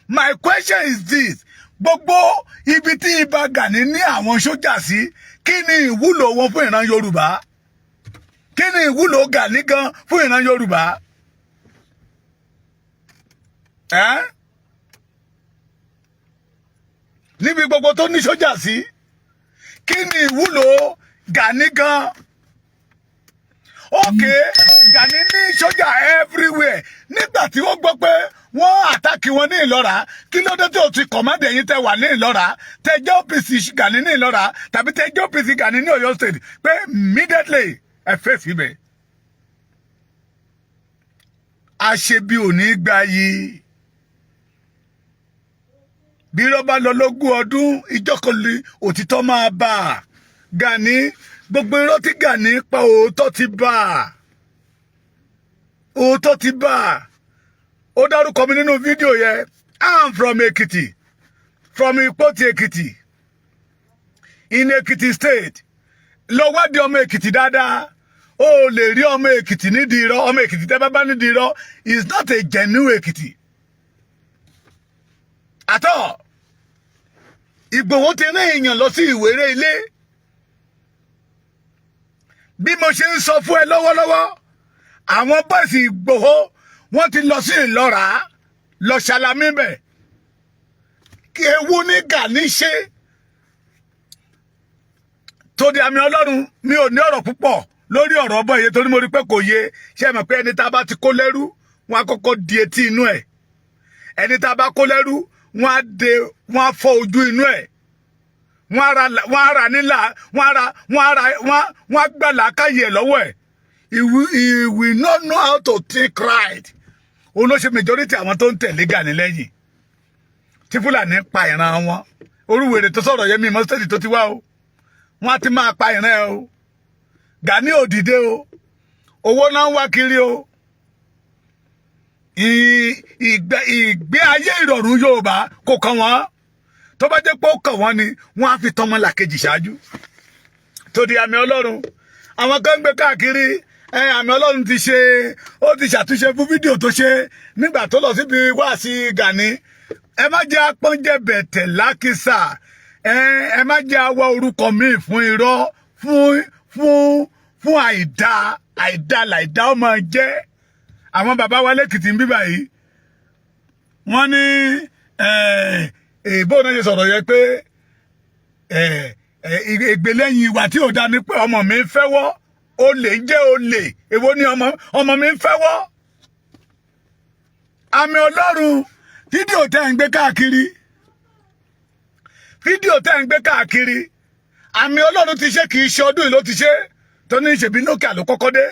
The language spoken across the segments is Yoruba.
My question is this: gbogbo ibi tí Ìbà Gani ní àwọn sójà sí, kí ni ìwúlò wọn fún ìran Yorùbá? Kí ni ìwúlò Gani gan fún ìran Yorùbá? Ẹ́ níbi gbogbo tó ní sójà sí, kí ni ìwúlò Gani gan? Okay, Gani ní sójà everywhere. Nígbà tí wọ́n gbọ́ pé wọ́n attack wọn ní Ìlọ́ra, kí ló dé tí o ti command ẹ̀yin tẹ́ wà ní Ìlọ́ra, tẹ́ jẹ́ OPC Gani ní Ìlọ́ra tàbí tẹ́ jẹ́ OPC Gani ní Ọ̀yọ́ State, pé immediately ẹ fèsì ibẹ̀? Àṣebi ò ní gba yìí. Bí irọ́ bá lọ lógún ọdún, ìjọkọ̀lì òtítọ́ máa bà á. Gani, gbogbo irọ́ tí Gani pa, òótọ́ ti bà á, òótọ́ ti bà á. Ó dárúkọ mi nínú fídíò yẹn. I'm from Ekiti, from Ìpótì Èkìtì in Ekiti State. Lọ wádìí ọmọ Èkìtì dáadáa, ó lè rí ọmọ Èkìtì nídìí irọ́. Ọmọ Èkìtì tẹ́ bá bá nídìí irọ́ is not a genuine Èkìtì àtọ́. Ìgbòho ti rán èèyàn lọ sí ìwéré ilé. Bí mo ṣe ń sọ fún ẹ lọ́wọ́lọ́wọ́, àwọn boys Ìgbòho, wọ́n ti lọ sí Ìlọ́ra, lọ ṣàlámì bẹ̀. Kí ewu ní Gani ṣe tó di àmì Ọlọ́run. Mi ò ní ọ̀rọ̀ púpọ̀ lórí ọ̀rọ̀ ọbọ̀ yìí, torí mo rí pé kò yé. Ṣé ẹ mọ̀ pé ẹni tá a bá ti kó lẹ́rú, wọn á kọ́kọ́ di etí inú ẹ̀. Ẹni tá a bá kó lẹ́rú, wọn á de, wọn á fọ́ ojú inú ẹ̀, wọn á ra nílà, wọn á gbà làákàyè ẹ̀ lọ́wọ́ ẹ̀. He will not know how to think right. Òun ló ṣe majority àwọn tó ń tẹ̀lé Gani lẹ́yìn tí Fúlàní pa ìran wọn. Orúwèrè tó sọ̀rọ̀ yẹn, mi mọ́ state tó ti wá o. Wọ́n á ti máa pa ìran ẹ o. Gani ò dìde o, owó náà ń wá kiri o. Ìgbé ayé ìrọ̀rùn Yorùbá kò kàn wọ́n. Tó bá jẹ́ pé ó kàn wọ́n ni, wọ́n á fi tọmọ làkejì ṣáájú. Tó di àmì Ọlọ́run, àwọn kan ń gbé káàkiri ẹ. Àmì Ọlọ́run ti ṣe, ó ti ṣàtúnṣe fún fídíò tó ṣe nígbà tó lọ síbi wáàsí Gani. Ẹ má jẹ́ apọ́njẹ́ bẹ̀tẹ̀ lákìsà. Ẹ má jẹ́ awọ orúkọ míì fún irọ́, fún àìdá. Àìdá làìdá ó máa jẹ́. Àwọn bàbá wa lẹ́kìtì ń bí báyìí, wọ́n ní èèbó náà ṣe sọ̀rọ̀ yẹ pé ìgbélẹ́yìn ìwà tí ò dá ni pé ọmọ mi ń fẹ́wọ́, olè ń jẹ́ olè. Èwo ni ọmọ mi ń fẹ́wọ́? Àmì Ọlọ́run, fídíò tẹ́ ń gbé káàkiri, fídíò tẹ́ ń gbé káàkiri, àmì Ọlọ́run ti ṣe. Kì í ṣe ọdún yìí ló ti ṣe tó ní ṣèbí Nokia ló kọ́kọ́ dé,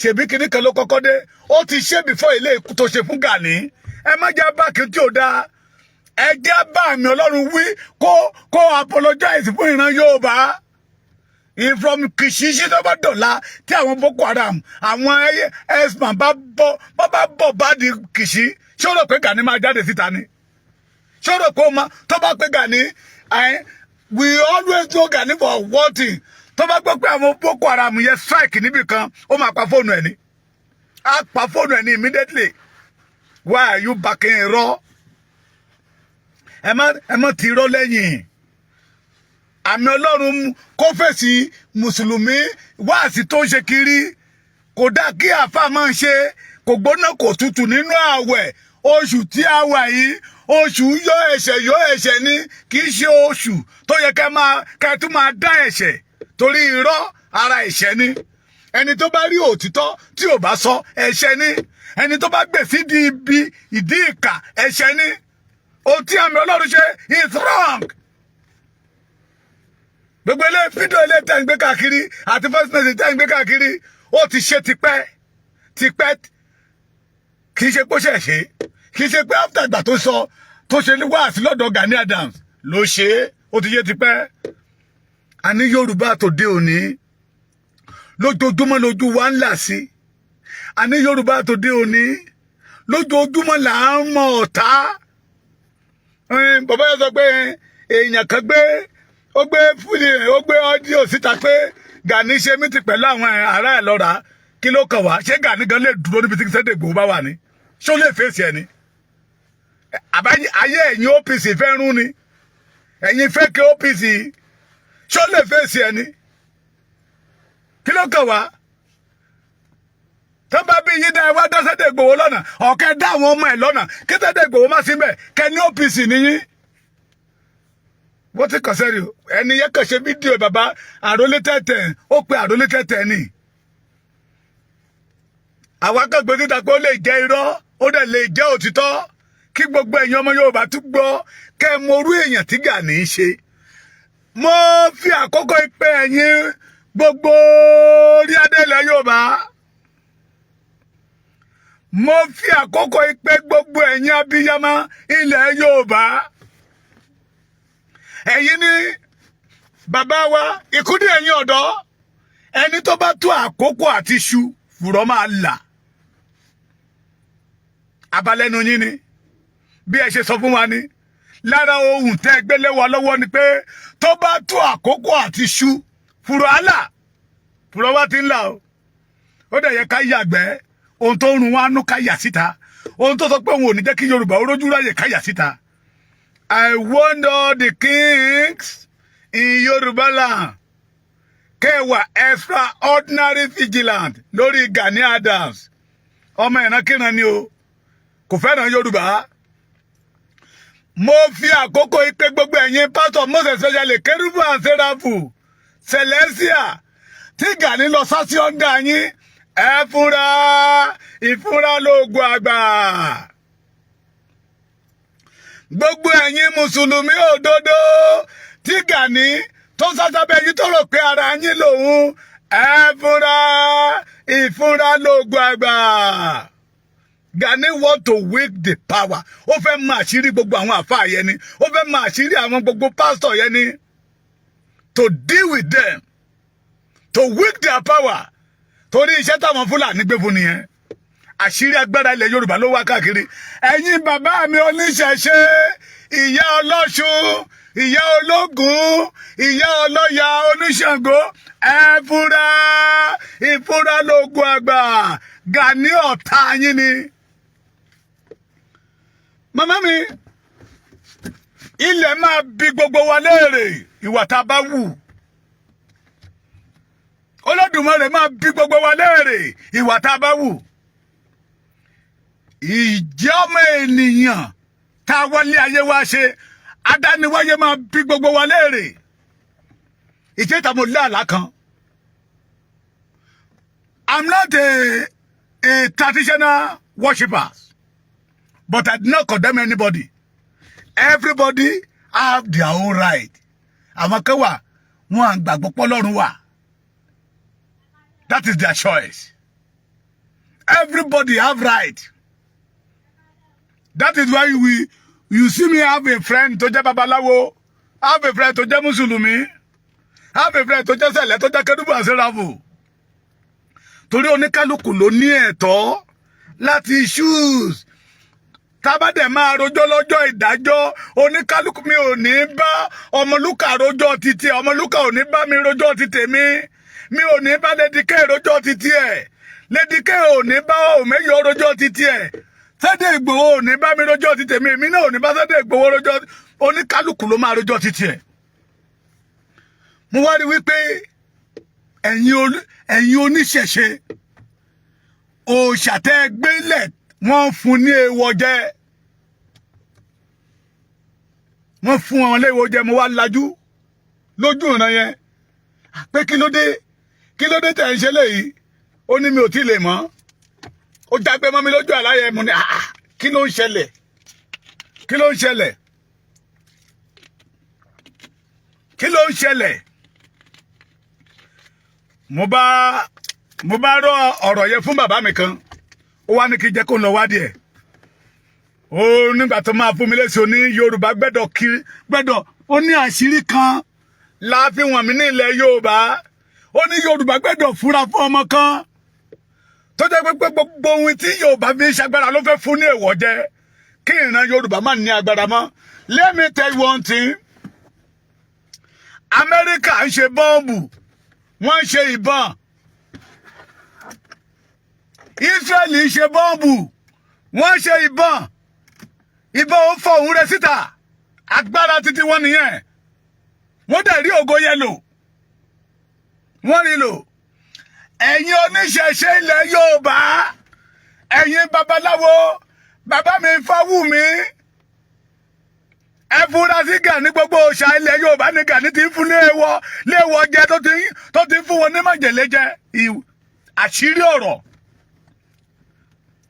ṣèbí kinní kan ló kọ́kọ́ dé. Ó ti ṣe before ilé ikú tó ṣe fún Gani. Ẹ má jẹ́ báàkì tí ò dáa. Ẹ jẹ́ bá àmì Ọlọ́run wí, kó apologize fún ìran Yorùbá from Kìṣíṣí. Tó bá dọ̀la tí àwọn Boko Haram, àwọn herdsman bá bọ́ bá bọ̀ bá di Kìṣí, ṣé ó rò pé Gani máa jáde síta ni? Ṣé ó rò pé ó máa tó bá pé Gani? We always know Gani for one thing: tó bá gbọ́ pé àwọn Boko Haram yẹn strike níbì kan, ó máa pa fóònù ẹ̀ ní, á pa fóònù ẹ̀ ní immediately. Why are you backing irọ́? Ẹ má ti irọ́ lẹ́yìn. Àmì Ọlọ́run kó fèsì mùsùlùmí. Wáàsí tó ń ṣe kiri kò dá kí àáfàá máa ń ṣe, kò gbóná kò tutù nínú ààwẹ̀. Oṣù tí a wà yìí, oṣù yọ ẹ̀ṣẹ̀, yọ ẹ̀ṣẹ̀ ni. Kì í ṣe oṣù tó yẹ kẹ́ máa kẹ́ tún máa dá ẹ̀ṣẹ̀, torí irọ́ ara ẹ̀ṣẹ̀ ni. Ẹni tó bá rí òtítọ́ tí ò bá sọ, ẹ̀ṣẹ̀ ni. Ẹni tó bá gbè sí di ibi ìdí ìkà, ẹ̀ṣẹ̀ ni. Ohun tí àmì Ọlọ́run ṣe is wrong. Gbogbo ilé fídíò ilé tẹ́ ń gbé káàkiri àti voice message tẹ́ ń gbé káàkiri, ó ti ṣe tipẹ́ tipẹ́. Kì í ṣe pé ó ṣe ṣe, kì í ṣe pé after ìgbà tó sọ tó ṣe ní wáàsí lọ́dọ̀ Gani Adams ló ṣe é. Ó ti ṣe tipẹ́. Àní Yorùbá tòde òní, lójoojúmọ́ lójú wa ń là sí. Àní Yorùbá tòde òní, lójoojúmọ́ là ń mọ ọ̀tá. Bàbá yẹn sọ pé èèyàn kan gbé, ó gbé fúlì, ó gbé audio síta pé Gani ṣe meeting pẹ̀lú àwọn ará ẹ̀ lọ́ra. Kí ló kàn wá? Ṣé Gani gan lè dúró níbi tí Sunday Igboho bá wà ní? Ṣó lè fèsì ẹ ni? Àbáyé ayé ẹ̀yin OPC fẹ́ rún ni. Ẹ̀yin fẹ́ kí OPC ṣó lè fèsì ẹni? Kí ló kàn wá? Tó bá bí yín dá, ẹ wá dá Sunday Igboho lọ́nà, ọ̀kẹ́ dá àwọn ọmọ ẹ̀ lọ́nà, kí Sunday Igboho má sí bẹ́ẹ̀, kẹ́ ní OPC níyín. Wọ́n ti kàn sẹ́rí o. Ẹni yẹn kàn ṣe fídíò bàbá àrólé tẹ̀tẹ̀, ó pe àrólé tẹ̀tẹ̀ ni. Àwa kan gbé síta pé ó lè jẹ́ irọ́, ó dẹ̀ lè jẹ́ òtítọ́, kí gbogbo ẹ̀yin ọmọ Yorùbá tún gbọ́, kẹ́ ẹ mọ orú èèyàn tí Gani ń ṣe. Mo fi àkókò ìpè ẹ̀yin gbogbo orí adé ilẹ̀ Yorùbá, mo fi àkókò ìpè gbogbo ẹ̀yin abiyamọ ilẹ̀ Yorùbá. Ẹ̀yin ní bàbá wa ìkúdí, ẹ̀yin ọ̀dọ́, ẹni tó bá tó àkókò àti ṣu fùrọ̀ máa là. Abalẹ́nu yín ni bí ẹ ṣe sọ fún wa ni. Lára ohun tẹ́ gbélé wa lọ́wọ́ ni pé tó bá tó àkókò àti ṣu fùrọ̀ àlà, fùrọ̀ wa ti ń là o. Ó dẹ̀ yẹ ká yàgbẹ́, ohun tó ń run wá nú ká yà síta, ohun tó sọ pé òun ò ní jẹ́ kí Yorùbá ó rójú ráyè ká yà síta. I want all the kings in Yorùbá land kẹwàá extraordinary vigilant lórí Gani Adams. Ọmọ ìrankíran ni o, kò fẹ́ràn Yorùbá. Mo fi àkókò ìpè gbogbo ẹ̀yin pásítọ̀, most especially Kérúbù and Sẹ́ráfù, Celestial, tí Gani lọ sásí ọ̀dà yín, ẹ fúnra, ìfúnra lóògùn àgbà. Gbogbo ẹ̀yin mùsùlùmí òdodo tí Gani tó sásábẹ́ yín, tó rò pé ara yín lòun, ẹ fúnra, ìfúnra lóògùn àgbà. Gani want to weak the power. Ó fẹ́ mọ àṣírí gbogbo àwọn àfáà yẹn ni, ó fẹ́ mọ àṣírí àwọn gbogbo pásítọ̀ yẹn ni, to deal with them, to weak their power, torí iṣẹ́ táwọn Fúlàní gbé fún nìyẹn. Àṣírí agbára ilẹ̀ Yorùbá ló wá káàkiri. Ẹ̀yin bàbá mi oníṣẹ̀ṣe, ìyá ọlọ́ṣun, ìyá ológun, ìyá ọlọ́ya, oníṣàngó, ẹ fúnra, ìfúnra lóògùn àgbà. Gani ọ̀tá yín ni. Màmá mi, ilẹ̀ máa bi gbogbo wa léèrè ìwà tá a bá wù. Olódùmarè máa bi gbogbo wa léèrè ìwà tá a bá wù. Ìjẹ́ ọmọ ènìyàn tá a wálé ayé wa ṣe, adániwáyé máa bi gbogbo wa léèrè. Ìjẹta mo lé àlá kan. I'm not a traditional worshipper, but I do not condemn anybody. Everybody have their own right. Àwọn kan wà, wọn à gbàgbọ́ pọ́lọ́run wà. That is their choice. Everybody have right. That is why we you see me have a friend tó jẹ́ babaláwo, have a friend tó jẹ́ mùsùlùmí, have a friend tó jẹ́ Cele, tó jẹ́ kérúbù àṣẹràfù, torí oníkálukú ló ní ẹ̀tọ́ láti choose. Tábàdẹ̀ máa rojọ́ lọ́jọ́ ìdájọ́, oníkálukú, mi ò ní bá ọmọlúkà rojọ́ títí ẹ̀, ọmọlúkà ò ní bá mi rojọ́ ti tèmi, mi ò ní bá Lady K rojọ́ títí ẹ̀, Lady K ò ní bá Òmeyọ rojọ́ títí ẹ̀, Sunday Igboho ò ní bá mi rojọ́ ti tèmi, èmi náà ò ní bá Sunday Igboho rojọ́. Oníkálukú ló máa rojọ́ títí ẹ̀. Mo wá rí wípé ẹ̀yin oníṣẹ̀ṣe, òòṣà tẹ́ gbélẹ̀, wọ́n fún ní èèwọ̀ jẹ, wọ́n fún wọn léèwọ̀ jẹ. Mo wá lajú lójú ìran yẹn pé kí ló dé, kí ló dé tẹ̀ ń ṣe léyìí? Ó ní mi ò tí ì lè mọ̀. Ó jágbe mọ́ mi lójú àlá yẹn. Mo ní, "Ah, kí ló ń ṣẹlẹ̀? Kí ló ń ṣẹlẹ̀? Kí ló ń ṣẹlẹ̀?" Mo bá rọ ọ̀rọ̀ yẹn fún bàbá mi kan. Ó wá ní kí jẹ́ kó ń lọ wádìí ẹ̀. Ó nígbà tó máa fún mi lésì, ó ní Yorùbá gbẹ́dọ̀ kiri gbẹ́dọ̀. Ó ní àṣírí kan láàfin wọ̀n mí ní ilẹ̀ Yorùbá. Ó ní Yorùbá gbẹ́dọ̀ fúnra fún ọmọ kan tó jẹ́ pé gbogbo ohun tí Yorùbá fi ń ṣagbára ló fẹ́ fún ní èèwọ̀ jẹ, kí ìran Yorùbá má ní agbára mọ́. Let me tell you one thing. Amẹ́ríkà ń ṣe bọ́ọ̀bù, wọ́n ń ṣe ìbọn. Israẹli ń ṣe bọ́ọ̀bù, wọ́n ń ṣe ìbọn. Ìbọn ò fọ òun rẹ síta. Agbára títí wọn nìyẹn. Wọ́n dẹ̀ rí ògo yẹn lò, wọ́n rí lò. Ẹ̀yin oníṣẹ̀ṣe ilẹ̀ Yorùbá, ẹ̀yin babaláwo, bàbá mi Fáwùmí, ẹ fura sí Gani. Gbogbo òòṣà ilẹ̀ Yorùbá ní Gani ti ń fún léèwọ̀ léèwọ̀ jẹ, tó ti ń fún wọn ní májèlé jẹ. Àṣírí ọ̀rọ̀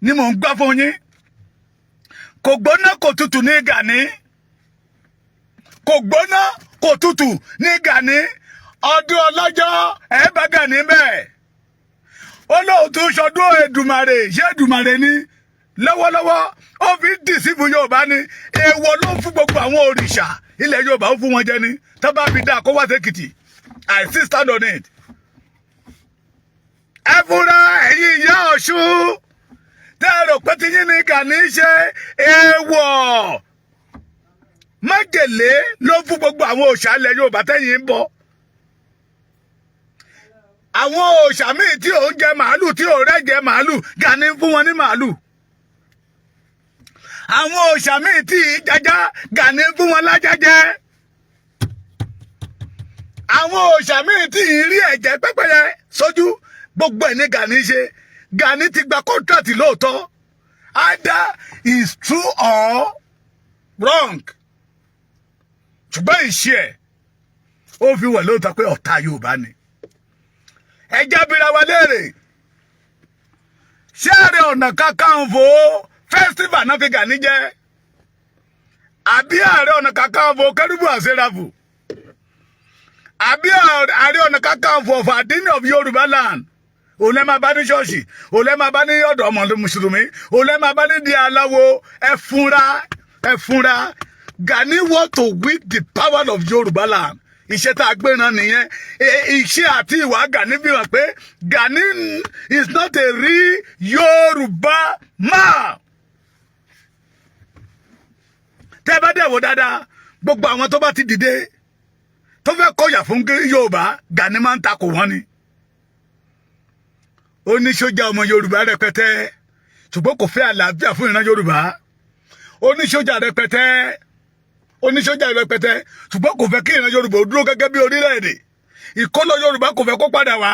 ni mò ń gbọ́ fún yín. Kò gbóná kò tutù ní Gani, kò gbóná kò tutù ní Gani. Ọdún ọlọ́jọ́ ẹ bá Gani bẹ́ẹ̀, ó lóun tún sọdún Èdùmàrè. Ṣé Èdùmàrè ni? Lọ́wọ́lọ́wọ́, ó fi ń deceive Yorùbá ni. Èèwọ̀ ló ń fún gbogbo àwọn òrìṣà ilẹ̀ Yorùbá, ó fún wọn jẹ ni. Tó bá fi dáa kó wá sẹ́kìtì, I still stand on it. Ẹ fúnra ẹ̀yin ìyá Ọ̀ṣun tẹ́ ẹ rò pé tí yín ní Gani ṣe, èèwọ̀ májèlé ló fún gbogbo àwọn òòṣà ilẹ̀ Yorùbá tẹ́yìn ń bọ̀. Àwọn òòṣà míì tí ò ń jẹ màálù, tí ò rẹ́ jẹ màálù, Gani ń fún wọn ní màálù. Àwọn òòṣà míì tí ì jájá, Gani ń fún wọn lájá jẹ. Àwọn òòṣà míì tí ì rí ẹ̀jẹ̀ pẹ́pẹ́yẹ sójú, gbogbo ẹ̀ ní Gani ṣe. Gani ti gba contract lóòótọ́, either is true or wrong, ṣùgbọ́n ìṣe ẹ̀ ó fi wà lóòótọ́ pé ọ̀tá Yorùbá ni. Ẹ jẹ́ bíra wa léèrè, ṣé Ààrẹ Ọ̀nà Kakanfò festival náà fi Gani jẹ́, àbí Ààrẹ Ọ̀nà Kakanfò Kérúbù àṣẹrafù, àbí Ààrẹ Ọ̀nà Kakanfò of Adini of Yorùbá land? Òun lẹ́ máa bá ní ṣọ́ọ̀ṣì, òun lẹ́ máa bá ní ọ̀dọ̀ ọmọ mùsùlùmí, òun lẹ́ máa bá ní di aláwo. Ẹ fúnra, ẹ fúnra. Gani want to weak the power of Yorùbá land. Iṣẹ́ tá a gbé ran nìyẹn. Iṣẹ́ àti ìwà Gani fi hàn pé Gani is not a real Yorùbá man. Tẹ́ bá dẹ̀ wò dáadáa, gbogbo àwọn tó bá ti dìde tó fẹ́ kọ̀yà fún Yorùbá, Gani máa ń takò wọ́n ni. Ó ní sójà ọmọ Yorùbá rẹpẹtẹ, ṣùgbọ́n kò fẹ́ àlàáfíà fún ìran Yorùbá. Ó ní sójà rẹpẹtẹ, ó ní sójà rẹpẹtẹ, ṣùgbọ́n kò fẹ́ kí ìran Yorùbá ó dúró gẹ́gẹ́ bí orílẹ̀-èdè. Ìkólọ Yorùbá, kò fẹ́ kó padà wá.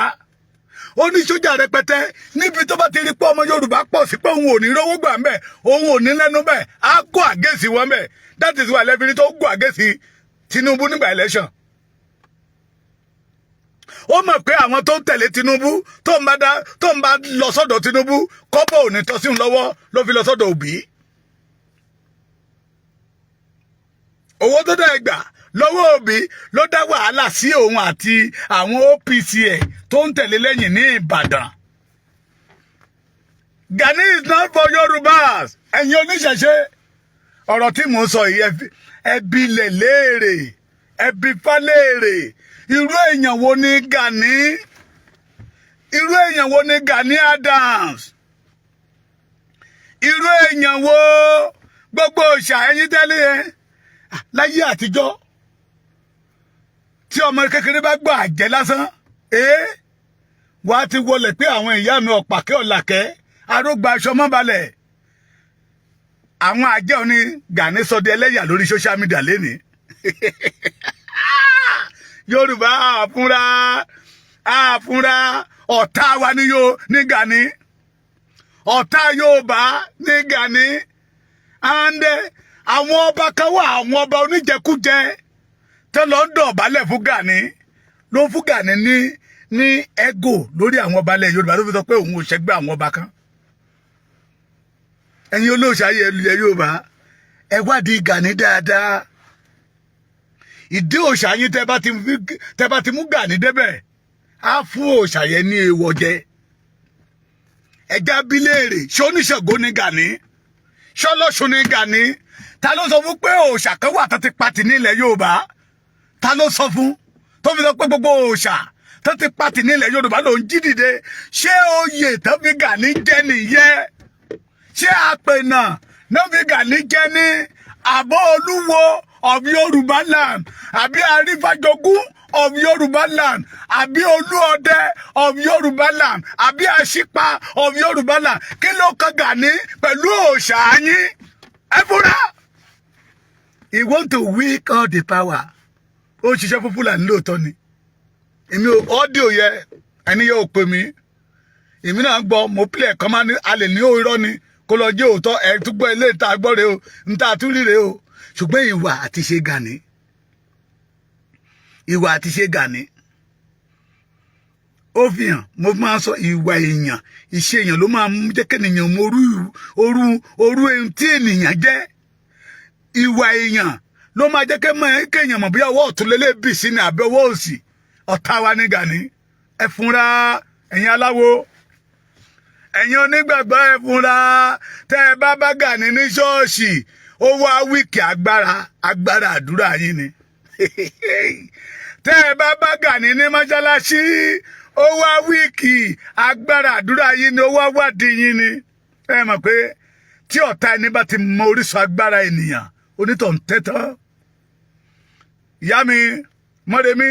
Ó ní sójà rẹpẹtẹ níbi tó bá ti rí pé ọmọ Yorùbá pọ̀ sí, pé òun ò ní rówó gbà ńbẹ̀, òun ò ní lẹ́nu bẹ̀, á go against wọn bẹ̀. That is why lẹ́fìrí tó go against Tinubu nígbà election. Ó mọ̀ pé àwọn tó ń tẹ̀lé Tinubu, tó ń bá lọ sọ́dọ̀ Tinubu, kọ́bọ̀ ò ní tọ́ sí òun lọ́wọ́, ló fi lọ sọ́dọ̀ Òbí. Owó tó dẹ̀ gbà lọ́wọ́ Òbí ló dá wàhálà sí òun àti àwọn OPC ẹ̀ tó ń tẹ̀lé lẹ́yìn ní Ìbàdàn. Gani is not for Yorùbás. Ẹ̀yin oníṣẹ̀ṣe, ọ̀rọ̀ tí mò ń sọ yìí, ẹbí lẹ̀ léèrè, ẹbí fá léèrè. Irú èèyàn wo ni Gani? Irú èèyàn wo ni Gani Adams? Irú èèyàn wo? Gbogbo òòṣà ẹ̀yin tẹ́lẹ̀ yẹn láyé àtijọ́, tí ọmọ kékeré bá gbọ́ àjẹ́ lásán, ee, wàá ti wọlé pé àwọn ìyá mi ọ̀pàkẹ́ ọ̀làkẹ́ arógbá aṣọ mọ́balẹ̀. Àwọn àjẹ́ òní Gani sọ di ẹlẹ́yà lórí social media lénìí. Yorùbá, àfúnra àfúnra, ọ̀tá wa ní yóò ní Gani, ọ̀tá Yorùbá ní Gani. And àwọn ọba kan wà, àwọn ọba oníjẹkújẹ tó lọ ń dọ̀bálẹ̀ fún Gani, ló fún Gani ní ego lórí àwọn ọba ilẹ̀ Yorùbá, tó fi sọ pé òun ò ṣẹgbẹ́ àwọn ọba kan. Ẹ̀yin olóòṣà ilẹ̀ Yorùbá, ẹ wádìí Gani dáadáa. Ìdí òòṣà yín, tẹ́ bá ti mú Gani débẹ̀, á fún òòṣà yẹn ní èèwọ̀ jẹ. Ẹjá bí léèrè, ṣé oníṣègùn ní Gani? Ṣọlọ́ṣun ní Gani? Ta ló sọ fún pé òòṣà kan wà tó ti pati nílẹ̀ Yorùbá? Ta ló sọ fún tó fi sọ pé gbogbo òòṣà tó ti pati nílẹ̀ Yorùbá ló ń jí dìde? Ṣé oyè tó fi Gani jẹ nìyẹn? Ṣé àpènà náà fi Gani jẹ ní àbọ̀ Olúwo of Yorùbá land, àbí Arífájogún of Yorùbá land, àbí Olúọdẹ of Yorùbá land, àbí Aṣípa of Yorùbá land? Kí ló kan Gani pẹ̀lú òòṣà yín? Ẹ fúnra. He want to weak all the power. Ó ń ṣiṣẹ́ fún Fúlàní lóòótọ́ ni. Èmi ò audio yẹ, ẹni yóò pè mí, èmi náà gbọ́. Mo play ẹ̀kan, máa ní a lè ní irọ́ ni, kó lọ jẹ́ òótọ́. Ẹ̀ tún gbọ́ ilé ìta gbọ́ rèé o, níta tún rí rèé o. Ṣùgbọ́n ìwà àti ṣe Gani, ìwà àti ṣe Gani, ó fi hàn. Mo máa ń sọ, ìwà èèyàn, ìṣe èèyàn ló máa ń jẹ́ kéèyàn mọ orú orú orú ohun tí ènìyàn jẹ́. Ìwà èèyàn ló máa jẹ́ kéèyàn mọ̀ bóyá ọwọ́ ọ̀tún lélẹ̀ bì sí ni àbí ọwọ́ òsì. Ọ̀tá wa ní Gani. Ẹ fúnra, ẹ̀yin aláwo, ẹ̀yin onígbàgbọ́, ẹ fúnra. Tẹ́ ẹ bá bá Gani ní ṣọ́ọ̀ṣì, ó wá weak agbára, agbára àdúrà yín ni. Tẹ́ ẹ bá bá Gani ní mọ́ṣáláṣí, ó wá weak agbára àdúrà yín ni, ó wá wádìí yín ni. Ẹ mọ̀ pé tí ọ̀tá ẹni bá ti mọ orísun agbára ènìyàn, onítọ̀ ń tẹ́tán. Ìyá mi Mọ́remí,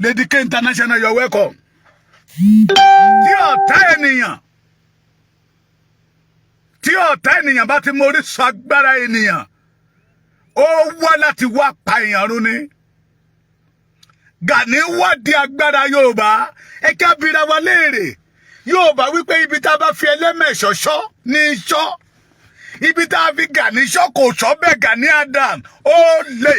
Lady K International, you're welcome. Tí ọ̀tá ènìyàn bá ti mọ orísun agbára ènìyàn, ó wá láti wá pa èèyàn run ni. Gani wádìí agbára Yorùbá. Ẹ ká bira wa léèrè, Yorùbá, wípé ibi tá a bá fi ẹlẹ́mẹ̀ṣọ́ ṣọ́ ní í ṣọ́. Ibi tá a fi Gani ṣọ́ kò ṣọ́ bẹ́ẹ̀. Gani Adam ó lè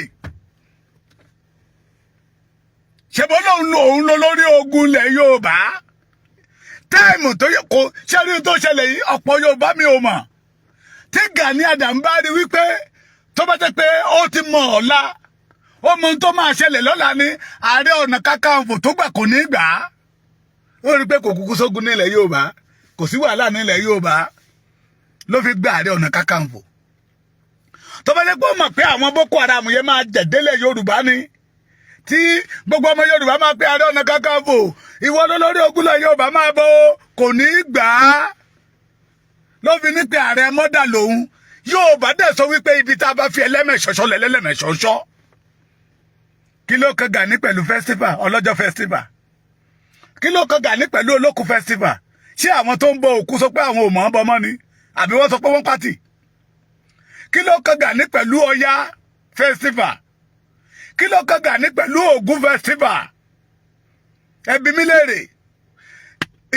ṣèbó lòun lòun lọ lórí ogun ilẹ̀ Yorùbá. Time tó yẹ kó ṣẹ́rí tó ṣẹlẹ̀ yìí, ọ̀pọ̀ Yorùbá mi ò mọ̀. Tí Gani Adam bá rí wípé tó bá jẹ́ pé ó ti mọ̀ ọ̀la, ó mọ ohun tó máa ṣẹlẹ̀ lọ́la ní Ààrẹ Ọ̀nà Kakanfò tó gbà, kò ní gbà á. Ó rí pé kò kúkú sógun nílẹ̀ Yorùbá, kò sí wàhálà nílẹ̀ Yorùbá, ló fi gba Ààrẹ Ọ̀nà Kakanfò. Tó bá jẹ́ pé ó mọ̀ pé àwọn Boko Haram yẹn máa jẹ̀délẹ̀ Yorùbá ni, tí gbogbo ọmọ Yorùbá máa pé Ààrẹ Ọ̀nà Kakanfò, ìwọ lólórí ogúnlẹ̀ Yorùbá, máa bọ̀, kò ní gbà á. Ló fi ní pé ààrẹ mọ́dà lòun. Yorùbá dẹ̀ sọ wípé ibi tá a bá fi ẹlẹ́mẹ̀ṣọ́ṣọ́ lẹ́lẹ́mẹ̀ṣọ́ṣọ́. Kí ló kan Gani pẹ̀lú festival ọlọ́jọ́ festival? Kí ló kan Gani pẹ̀lú olókùn festival? Ṣé àwọn tó ń bọ òkú sọ pé àwọn ò mọ̀ ọ́n bọ mọ́ ni, àbí wọ́n sọ pé wọ́n pàtì? Kí ló kan Gani pẹ̀lú Ọya festival? Kí ló kan Gani pẹ̀lú Ògún festival? Ẹ bi mí léèrè.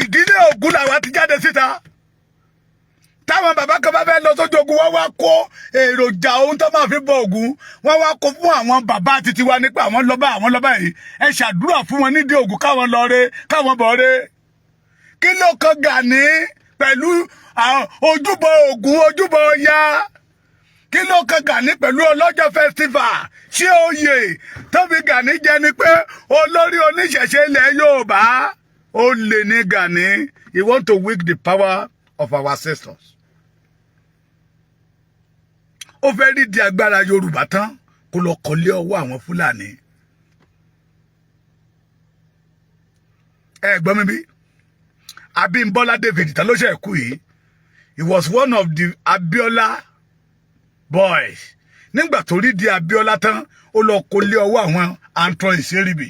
Ìdílé Ògún làwa ti jáde síta. Táwọn bàbá kan bá fẹ́ lọ sójú ogun, wọ́n wá kó èròjà ohun tó máa fi bọ Ògún, wọ́n wá kó fún àwọn bàbá títí wa nípa àwọn lọ́ba, àwọn lọ́ba yìí, ẹ ṣàdúrà fún wọn nídìí Ògún, káwọn lọ re, káwọn bọ̀ re. Kí ló kan Gani pẹ̀lú ojúbọ Ògún, ojúbọ Ọya? Kí ló kan Gani pẹ̀lú ọlọ́jọ́ festival? Ṣé oyè tó fi Gani jẹ ni pé olórí oníṣẹ̀ṣe ilẹ̀ Yorùbá? Ó lè ní Gani. He want to weak the power of our ancestors. Ó fẹ́ rí di agbára Yorùbá tán, kó lọ kọ́lé ọwọ́ àwọn Fúlàní. Ẹ gbọ́ mi bí Abímbọ́lá David tán ló ṣe kú yìí. He was one of the Abiola boys. Nígbà tó rí di Abiola tán, ó lọ kólé ọwọ́ àwọn Anton Ìṣeríbi.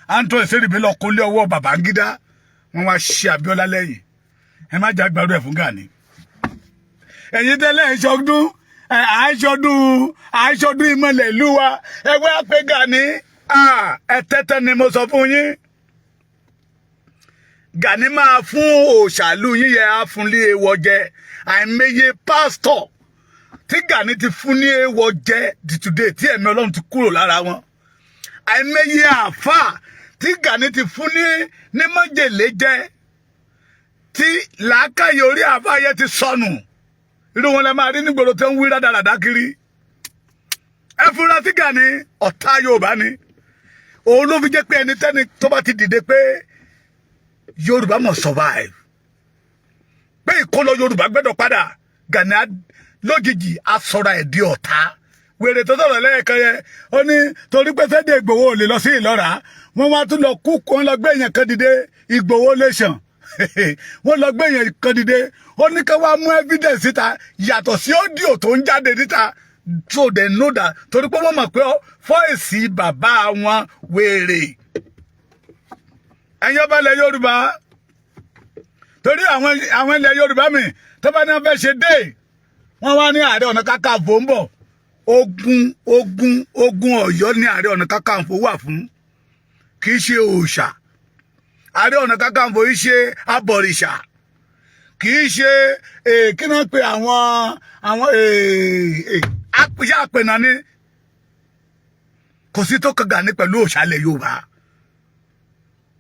Anton Ìṣeríbi lọ kólé ọwọ́ Babangida. Wọ́n wá ṣe Abiola lẹ́yìn. Ẹ má jà gbàdúrà fún Gani. Ẹ̀yin tẹ́lẹ̀ ń ṣọdún, àìṣọdún, àìṣọdún ìmọ̀lẹ̀ ìlú wa, ẹ wá pé Gani ẹ tẹ́tẹ́ ni. Mo sọ fún yín, Gani máa fún òòṣàlú yín yẹ, á fún ní ewọ jẹ. Àìmọye pásítọ̀ tí Gani ti fún ní ewọ jẹ di today, tí ẹ̀mí Ọlọ́run ti kúrò lára wọn. Àìmọye àáfàá tí Gani ti fún ní májèlé jẹ, tí làákàyè orí àáfàá yẹn ti sọnù. Irú wọn lẹ máa rí nígboro tó ń wí rádaràdá kiri. Ẹ fura sí Gani, ọ̀tá Yorùbá ni. Òun ló fi jẹ́ pé ẹni tẹ́ni tó bá ti dìde pé Yorùbá must survive, pé ìkólọ Yorùbá gbẹ́dọ̀ padà, Gani lójijì asọ̀rọ̀ ẹ̀ di ọ̀tá. Wèrè tó sọ̀rọ̀ lẹ́ẹ̀kan yẹn, ó ní torí pé Sunday Ìgbòho ò lè lọ sí Ìlọ́ra, wọ́n wá tún lọ kú, wọ́n lọ gbé èèyàn kan dìde, Ìgbòho nation. Wọ́n lọ gbé èèyàn kan dìde, ó ní ká wá mú evidence síta yàtọ̀ sí audio tó ń jáde níta, so they know that, torí pé wọ́n mọ̀ pé voice bàbá wọn wèrè. Ẹ̀yin ọba ilẹ̀ Yorùbá, torí àwọn ilẹ̀ Yorùbá mi tó bá ní wọ́n fẹ́ ṣe dé, wọ́n wá ní Ààrẹ Ọ̀nà Kakanfò ń bọ̀. Ogun, ogun, ogun Ọ̀yọ́ ní Ààrẹ Ọ̀nà Kakanfò wà fún, kì í ṣe òòṣà. Ààrẹ Ọ̀nà Kakanfò yìí ṣe abọ̀rìṣà, kì í ṣe kí náà pé àwọn àpèjá àpènà ni. Kò sí tó kan Gani pẹ̀lú òòṣà ilẹ̀ Yorùbá.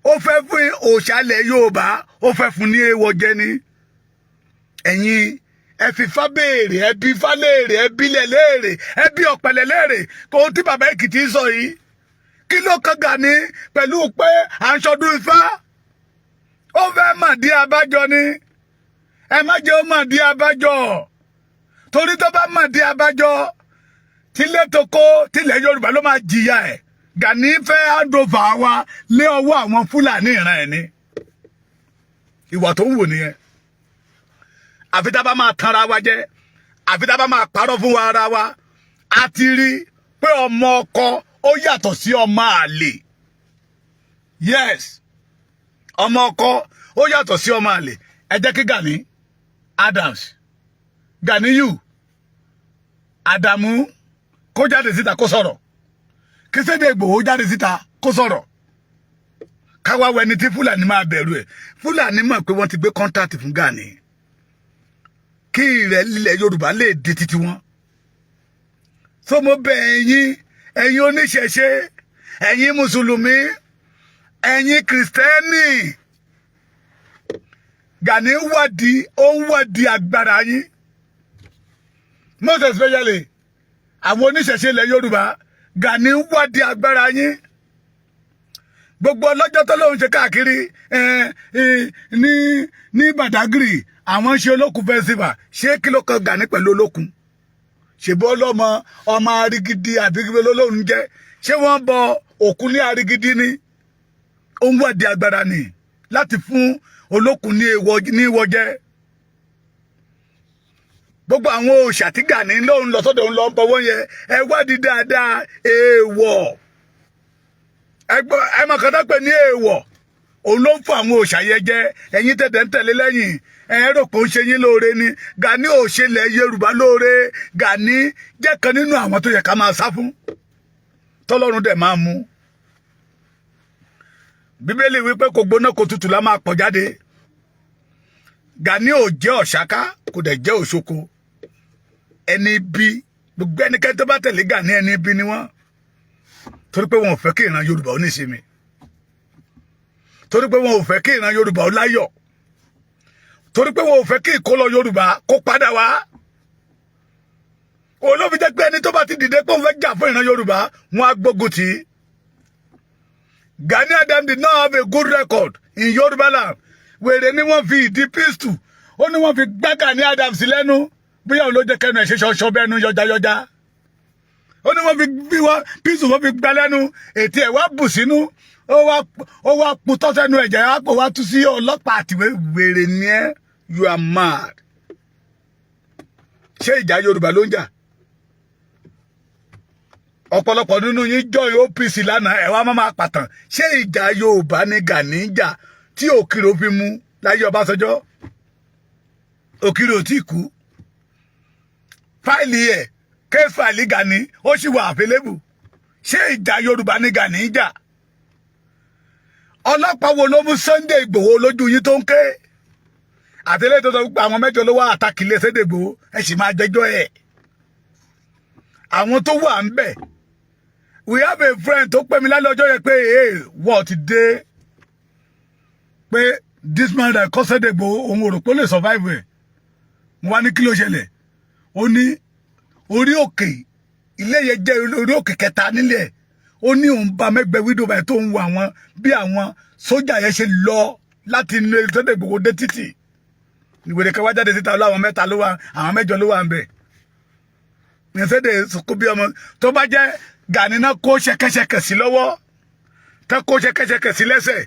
Ó fẹ́ fún òòṣà ilẹ̀ Yorùbá, ó fẹ́ fún ní èèwọ̀ jẹ ni. Ẹ̀yin ẹ fi fá béèrè, ẹ bí fá léèrè, ẹ bílẹ̀ léèrè, ẹ bí ọ̀pẹ̀lẹ̀ léèrè kò tí bàbá Èkìtì sọ yìí. Kí ló kan Gani pẹ̀lú pé à ń ṣọdún Ifá? Ó fẹ́ mà dí abájọ ni. Ẹ má jẹ́ ó mà dí abájọ, torí tó bá mà dí abájọ, tílé toko tílẹ̀ Yorùbá ló máa jìyà ẹ̀. Gani fẹ́ handover wa lé ọwọ́ àwọn Fúlàní ìran ẹ̀ ni. Ìwà tó ń wò nìyẹn. Àfi tá a bá máa tanra wa jẹ, àfi tá a bá máa parọ́ fún wa ara wa. A ti rí pé ọmọ ọkọ ó yàtọ̀ sí ọmọ àlè. Yes, ọmọ ọkọ ó yàtọ̀ sí ọmọ àlè. Ẹ jẹ́ kí Gani Adams, Ganiyu Adamu, kó jáde síta kó sọ̀rọ̀, kí Sunday Igboho jáde síta kó sọ̀rọ̀, káwá wẹni tí Fúlàní máa bẹ̀rù ẹ̀. Fúlàní mọ̀ pé wọ́n ti gbé contract fún Gani kí ilẹ̀ ilẹ̀ Yorùbá lè di titi wọn. So mo bẹ̀ ẹ̀yin, ẹ̀yin oníṣẹ̀ṣe, ẹ̀yin mùsùlùmí, ẹ̀yin kìrìsìtẹ́nì, Gani wádìí, ó ń wádìí agbára yín, most especially àwọn oníṣẹ̀ṣe ilẹ̀ Yorùbá. Gani wádìí agbára yín. Gbogbo ọlọ́jọ́ tó lóun ṣe káàkiri ní Badagry, àwọn ṣe Olókun festival. Ṣé kí ló kan Gani pẹ̀lú Olókun? Ṣèbó ọlọ́mọ ọmọ arigidi àbí kí lóun jẹ́? Ṣé wọ́n bọ òkun ní arigidi ni? Ó ń wádìí agbára ni láti fún Olókun ní ìwọ jẹ́. Gbogbo àwọn òòṣà tí Gani lóun lọ sọ́dọ̀, òun lọ ń bọ̀wọ́ yẹn, ẹ wádìí dáadáa. Èèwọ̀, ẹ mọ̀ kan tó pè ní èèwọ̀, òun ló ń fún àwọn òòṣà yẹn jẹ. Ẹ̀yin tẹ̀tẹ̀ ń tẹ̀lé lẹ́yìn, ẹ rò pé ó ń ṣe yín lóore ni. Gani ò ṣe ilẹ̀ Yorùbá lóore. Gani jẹ́ kan nínú àwọn tó yẹ ká máa sá fún, tọ́lọ́run dẹ̀ máa mú. Bíbélì wípé kò gbóná kò tutù la máa pọ̀ jáde. Gani ò jẹ́ ọ̀ṣáká, kò dẹ̀ jẹ́ òṣoko. Ẹni bí gbogbo ẹnikẹ́ni tó bá tẹ̀lé Gani, ẹni bí ni wọ́n, torí pé wọn ò fẹ́ kí ìran Yorùbá ó nísinmi, torí pé wọn ò fẹ́ kí ìran Yorùbá ó láyọ̀, torí pé wọn ò fẹ́ kí ìkólọ Yorùbá kó padà wá. Òun ló fi jẹ́ pé ẹni tó bá ti dìde pé òun fẹ́ jà fún ìran Yorùbá, wọn á gbógun tì í. Gani Adams did not have a good record in Yorùbá land. Wèrè ni. Wọ́n fi ìdí pistol, ó ní wọ́n fi gbá Gani Adams lẹ́nu, bóyá òun ló jẹ́ kẹ́nu ẹ̀ ṣe ṣọṣọ bẹ́nu yọjayọja. Ó ní wọ́n fi bí wọ́n pistol, wọ́n fi gbá lẹ́nu, ètí ẹ̀ wá bù sínú, ó wá putọ́ sẹ́nu, ẹ̀jẹ̀ á pò wá tú sí ọlọ́pàá àtìwé. Wèrè ni ẹ́, you are mad. Ṣé ìjà Yorùbá ló ń jà? Ọ̀pọ̀lọpọ̀ nínú yín join OPC lánàá, ẹ̀ wá má máa pàtàn. Ṣé ìjà Yorùbá ní Gani ń jà tí Òkìrò fi mú láyé Ọbásanjọ́? Òkìrò tí kú, file ẹ̀, case file Gani, ó sì wà available. Ṣé ìjà Yorùbá ní Gani ń jà? Ọlọ́pàá wo ló mú Sunday Ìgbòho lójú yín tó ń ké? Àtẹlẹ́ tó sọ pé àwọn mẹ́jọ ló wá àtàkìlẹ̀ Sunday Ìgbòho, ẹ sì máa jẹjọ́ ẹ̀. Àwọn tó wà ń bẹ̀, we have a friend tó pè mí lálẹ́ ọjọ́ yẹn pé, "Hey, what dé pé this man that call Sunday Ìgbòho, òun ò rò pé ó lè survive ẹ̀." Mo wá ní, "Kí ló ṣẹlẹ̀?" Ó ní orí òkè ilé yẹn jẹ́ orí òkè kẹta nílẹ̀. Ó ní òun bá mẹ́gbẹ́ window báyìí tó ń wo àwọn bí àwọn sójà yẹn ṣe lọ láti inú Sunday Ìgbòho dé títì. Ìwèrè kan wá jáde síta láwọn mẹ́ta ló wà, àwọn mẹ́jọ ló wà ń bẹ̀. Ní Sunday kó bí ọmọ tó bá jẹ́ Gani náà, kó ṣẹ̀kẹ̀ṣẹ̀kẹ̀ sí lọ́wọ́, tó kó ṣẹ̀kẹ̀ṣẹ̀kẹ̀ sí lẹ́sẹ̀,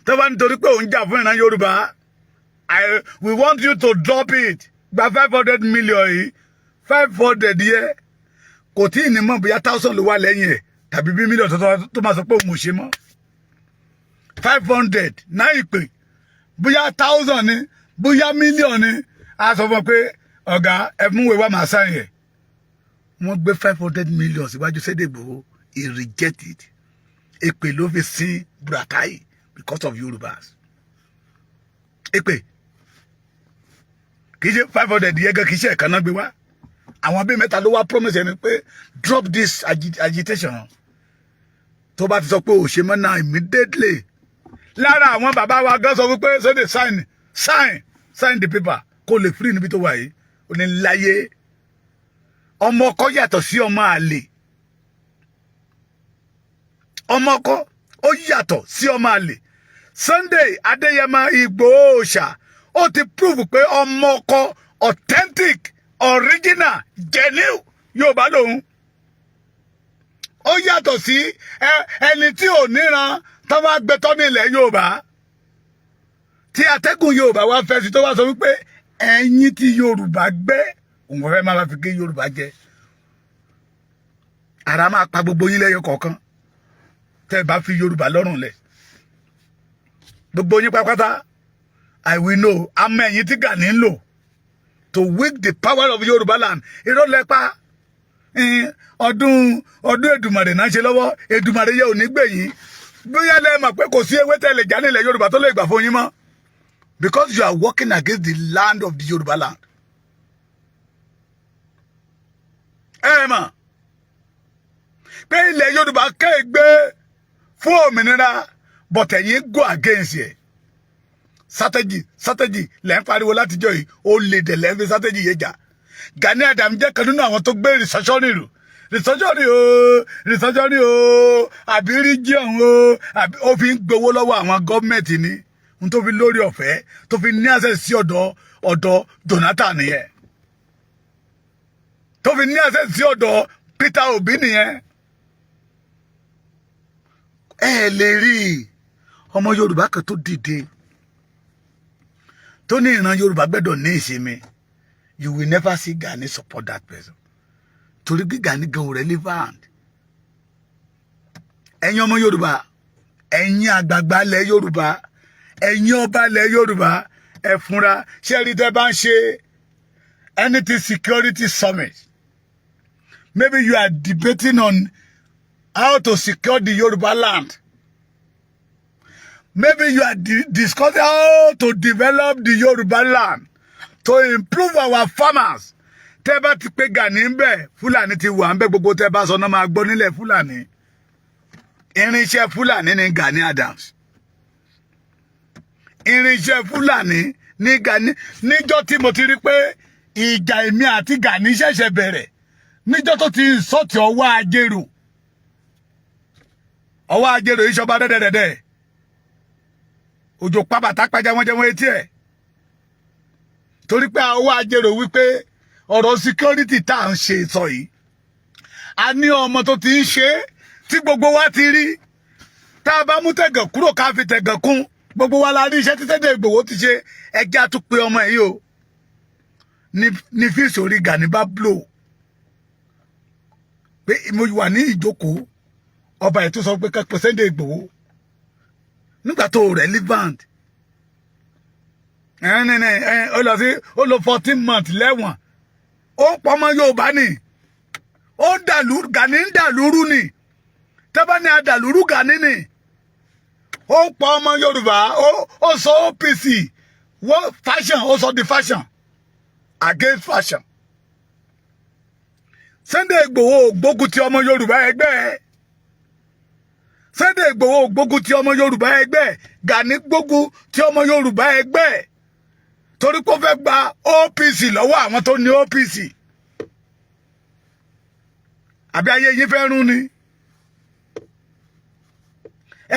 tó bá nítorí pé òun jà fún ìran Yorùbá, we want you to drop it, gba 500 million yìí. 500 yẹ kò tí ì ní mọ̀ bóyá thousand ló wà lẹ́yìn ẹ̀ tàbí bí mílíọ̀nù tó máa sọ pé òun ò ṣe mọ́. 500 náà ìpè, bóyá thousand ni, bóyá mílíọ̀nù ni, a sọ fún ọ pé ọ̀gá ẹ mú ìwé wá, màá sign ẹ̀. Wọ́n gbé 500 million síwájú Sunday Igboho, he rejected. Èpè ló fi sin Buratai because of Yorùbás. Èpè kì í ṣe 500 yẹn gan, kì í ṣe ẹ̀kan náà gbé wá. Àwọn bíi mẹ́ta ló wá promise ẹni pé drop this agitation. Tó bá ti sọ pé ò ṣe mọ́ náà, immediately, lára àwọn bàbá wa gan sọ wípé, "Sunday, sign, sign, sign the paper kó lè free níbi tó wà yìí." Ó ní láyé, ọmọ ọkọ yàtọ̀ sí ọmọ àlè. Ọmọ ọkọ, ó yàtọ̀ sí ọmọ àlè. Sunday Adéyẹmọ Ìgbòho Òòṣà, ó ti prove pé ọmọ ọkọ, authentic, original, genuine Yorùbá lòun. Ó yàtọ̀ sí ẹni tí ò níran tó bá gbẹtọ́ ní ilẹ̀ Yorùbá, tí atẹ́gùn Yorùbá wá fẹ́ sí, tó wá sọ wípé ẹ̀yin tí Yorùbá gbé, òun fẹ́ máa fi gé Yorùbá jẹ. Ara máa pa gbogbo yín lẹ́yọ kọ̀ọ̀kan tẹ́ ẹ bá fi Yorùbá lọ́rùn lẹ̀, gbogbo yín pátápátá. I will know. Àmọ́ ẹ̀yin tí Gani ń lò to weak the power of Yorùbá land, irọ́ lẹ́pa. Ọdún Èdùmàrè náà ṣe lọ́wọ́. Èdùmàrè yẹ ò ní gbè yín. Bóyá lẹ́ mọ̀ pé kò sí ewé tẹ́lẹ̀ já nílẹ̀ Yorùbá tó lè gbà fún yín mọ́, because you are working against the land of the Yorùbá land. Ẹ mọ̀ pé ilẹ̀ Yorùbá kéègbé fún òmìnira, but ẹ̀yin go against ẹ̀. Strategy, strategy lẹ́ ń pariwo látijọ́ yìí. Ó lè dẹ̀ lẹ́ ń fi strategy yé jà. Gani Adams jẹ́ kan nínú àwọn tó gbé restructuring rù, restructuring o, restructuring o, àbí region o, àbí ó fi ń gbowó lọ́wọ́ àwọn gọ́ọ̀mẹ̀ntì ni. N tó fi lórí ọ̀fẹ́ tó fi ní access sí ọ̀dọ̀ Jonathan nìyẹn, tó fi ní access sí ọ̀dọ̀ Peter Obi nìyẹn. Ẹ lè rí ọmọ Yorùbá kan tó dìde tó ní ìran Yorùbá gbẹ́dọ̀ ní ìsinmi. You will never see Gani support that person, torí bí Gani gan ò relevant. Ẹ̀yin ọmọ Yorùbá, ẹ̀yin àgbààgbà ilẹ̀ Yorùbá, ẹ̀yin ọba ilẹ̀ Yorùbá, ẹ fúnra. Ṣé rí, tẹ́ bá ń ṣe anything security summit, maybe you are debating on how to secure the Yoruba land, maybe you are discussing how to develop the Yoruba land, to improve our farmers, tẹ́ bá ti pé Gani ń bẹ, Fúlàní ti wà ń bẹ. Gbogbo tẹ́ bá sọ náà máa gbọ́ nílẹ̀ Fúlàní. Irinṣẹ́ Fúlàní ní Gani Adams, irinṣẹ́ Fúlàní ní Gani. Níjọ́ tí mo ti rí pé ìjà èmi àti Gani ṣẹ̀ṣẹ̀ bẹ̀rẹ̀, níjọ́ tó ti sọ́ọ̀tì ọwọ́ ajérò, ọwọ́ ajérò ìṣọba dẹ́dẹ́dẹ́dẹ́, òjò pàbàtà pàjá wọn jẹ́ wọn etí ẹ̀, torí pé ọwọ́ ajérò wípé ọ̀rọ̀ security tá à ń ṣe sọ yìí, a ní ọmọ tó ti ń ṣe é tí gbogbo wa ti rí. Tá a bá mú tẹ̀gàn kúrò, ká fi tẹ̀gàn kún, gbogbo wa la rí iṣẹ́ tí Sunday Igboho ti ṣe. Ẹjẹ́ á tún pe ọmọ yìí o. Ní fíìsì orí Gani bá blow pé mo wà ní ìjókòó ọba ẹ̀ tó sọ pé ká pe Sunday Igboho nígbà tó relevant. Ó lọ sí, ó lọ 14 months lẹ́wọ̀n. Ó ń pọmọ Yorùbá ni, ó ń dàlú. Gani ń dàlúrú ni. Tẹ́bá ní adàlúrú, Gani ni. Ó ń pọ ọmọ Yorùbá. Ó sọ OPC wọ́n fashion, ó sọ di fashion against fashion. Sunday Igboho gbógun ti ọmọ Yorùbá ẹgbẹ́ ẹ̀. Sunday Igboho gbógun ti ọmọ Yorùbá ẹgbẹ́ ẹ̀. Gani gbógun ti ọmọ Yorùbá ẹgbẹ́ ẹ̀ torí pé ó fẹ́ gba OPC lọ́wọ́ àwọn tó ní OPC. Àbí ayé yín fẹ́ rún ni?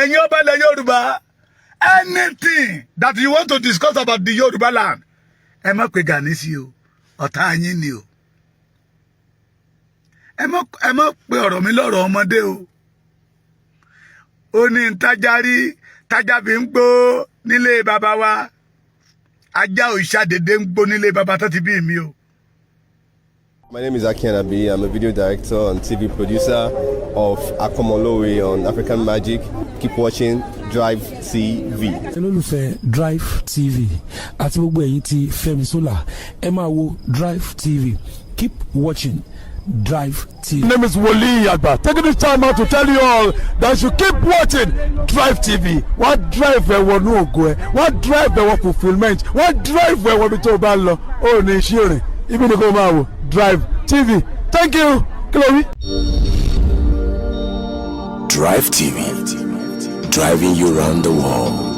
Ẹ̀yin ọba ilẹ̀ Yorùbá, anything that you want to discuss about the Yorùbá land, ẹ má pe Gani sí o, ọ̀tá yín ni o. Ẹ má pe ọ̀rọ̀ mi lọ́rọ̀ ọmọdé o. Ó ní ntájà rí tájà fi ń gbó nílé bàbá wa, ajá ò ṣàdédé ń gbó nílé bàbá tó ti bí mi o. My name is Aki Anabi. I'm a video director and TV producer of Akomolowe on African Magic. Keep watching Drive TV. Olólùfẹ́ Drive TV àti gbogbo ẹ̀yin tí Fẹ́mi Sola, ẹ máa wo Drive TV. Keep watching. Drive TV. My name is Wole Agba. Taking this time out to tell you all that you keep watching Drive TV. Wọ́n drive ẹ wọnú ògo ẹ, wọ́n drive ẹ wọ fulfilment, wọ́n drive ẹ wọ ibi tó o bá ń lọ. Ó ní iṣẹ́ rìn, ibi ni kò máa wò Drive TV. Thank you. Kí ló wí? Drive TV, driving you round the world.